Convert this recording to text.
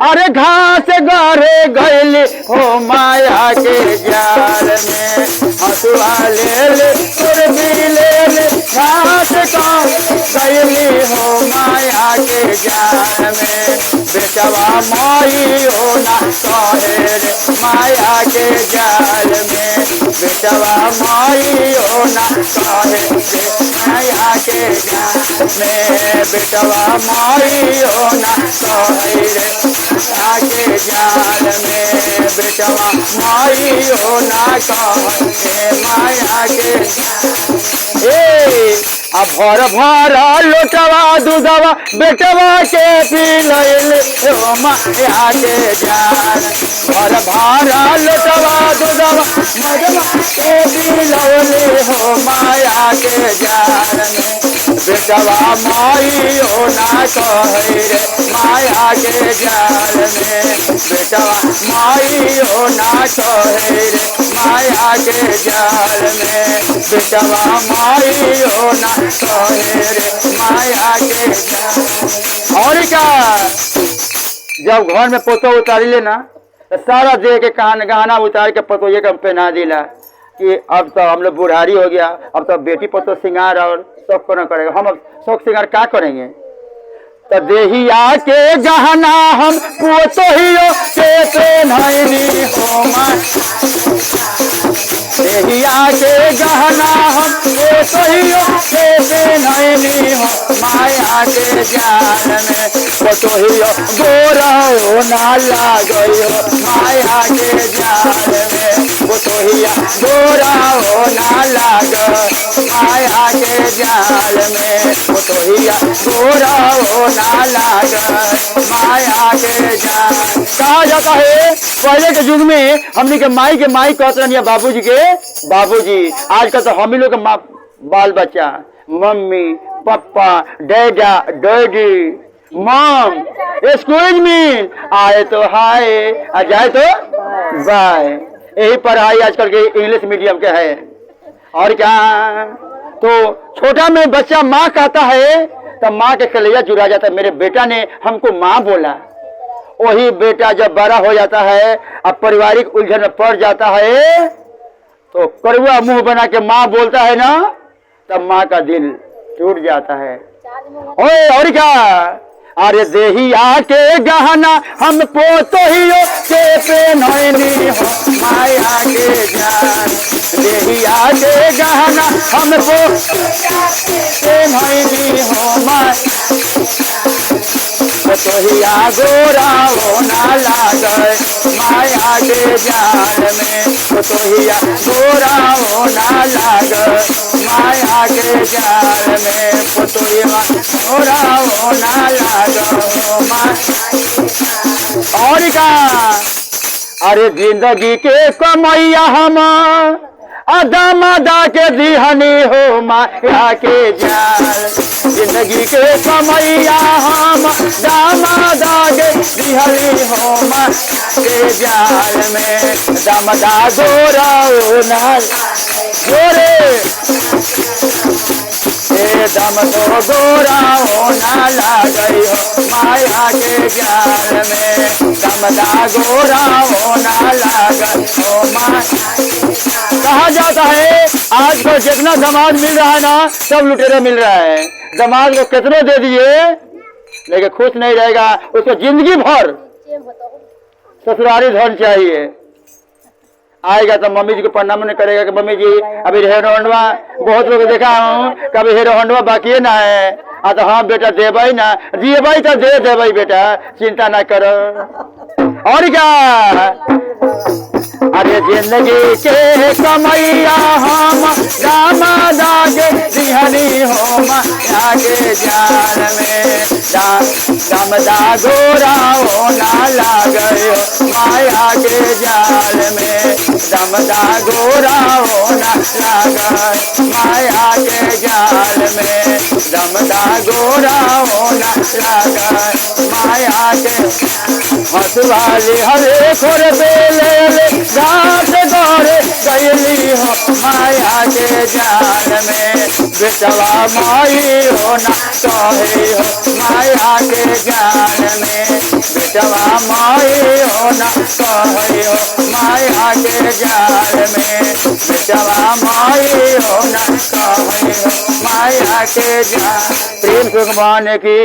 अरे घास गरे गैली हो माया के जाल में। हसुआ ले ले खुरपी ले ले घास का गैली हो माया के जाल में। बेटवा माई हो ना कहे रे माया के जाल में। बेटवा माई हो ना कहे रे माया के जाल में। बेटवा माई हो ना कहे रे माया के जाल में। बेटवा माई हो ना कहे माया के। ए अब भर भर लोटवा दूधवा बेटवा के पिलैले हो माया के जाल। भर भर लोटवा दूधवा मजवा के पिलैले हो माया के जाल में। बेटवा माई हो ना कहे रे माया के जाल में। बेटवा माई हो ना कहे रे माया के जाल में। बेटवा माई हो ना कहे रे माया के जाल। और क्या, जब घर में पोतो उतारी लेना तो सारा देह के गहना उतार के पतोये के पहना दिला कि अब तो हम लोग बुढ़ारी हो गया, अब तो बेटी पतो सिंगार और शौक को न करेगा, हम अब शौक सिंगार क्या करेंगे। तो देहिया के गहना हम पोतोहियो के पहनैनी हो माँ। देहिया के गहना हम पोतोहियो के पहनैनी हो माया के जाल में। पोतोहियो गोरा हो ना लागो माया के जाल में। पोतोहिया गोरा हो ना लाग माया के जाल में। पोतोहिया गोरा हो ना लाग माया के जाल। कहा जाता है पहले के युग में हमने के माई कहते रहनी बाबूजी के बाबूजी। आजकल तो हम ही लोग के बाल बच्चा mummy papa dada daddy mom excuse me, आए तो हाय आ जाए तो बाय। यही पढ़ाई आजकल के इंग्लिश मीडियम के है। और क्या, तो छोटा में बच्चा माँ कहता है तो माँ के कलेजा जुड़ा जाता है, मेरे बेटा ने हमको माँ बोला। वही बेटा जब बड़ा हो जाता है अब पारिवारिक उलझन में पड़ जाता है तो कड़ुआ मुंह बना के माँ बोलता है ना, तब माँ का दिल टूट जाता है। ओए और क्या, अरे देहिया के गहना हम पोतोहियो के पहनैनी हो माया के जाल। देहिया के गहना हम पहनैनी हो माया। पोतोहिया गोरा हो ना लागल माया के जाल में। पोतोहिया गोरा हो ना लागल माया के जाल में। पोतोहिया गोरा हो ना लागल माया। और का, अरे जिंदगी के कमैया हम अदमदा के दिहनी हो माया के जाल। जिंदगी के कमैया हम दामदा के दिहनी हो माया के जाल में। दामदा गोरा हो ना गोरे ए दम तो गोरा हो ना लागई हो माया के जाल में। दमदा गोरा हो ना लागई हो माया। कहा जाता है आज को जितना दामाद मिल रहा है ना सब लुटेरा मिल रहा है। दामाद को कितने दे दिए लेकिन खुश नहीं रहेगा, उसको जिंदगी भर ससुराली धन चाहिए। आएगा तो मम्मी जी को प्रणाम नहीं करेगा कि मम्मी जी अभी हेरो होंडवा, बहुत लोग देखा हूँ कभी हेरो होंडवा बाकी ना है। आ तो हाँ बेटा देबई ना, दिएबई तो दे देबई बेटा, चिंता ना करो। और क्या, अरे जिंदगी के कमैया हम दामादा के दिहनी हो माया के जाल में। दामदा गोरा हो ना लागो माया के जाल में। दमदा गोरा हो ना लागल माया के जाल में। दमदा गोरा हो ना लागल माया के। हसवाली हरे खोर बेले ले घास गोरे गैली हो माया के जाल में। बेटवा माई हो ना कहे हो माया के जाल में। बेटवा कहै हो माया के जाल में, बेटवा माई हो न कहै हो माया के जाल। प्रेम सुख मान की।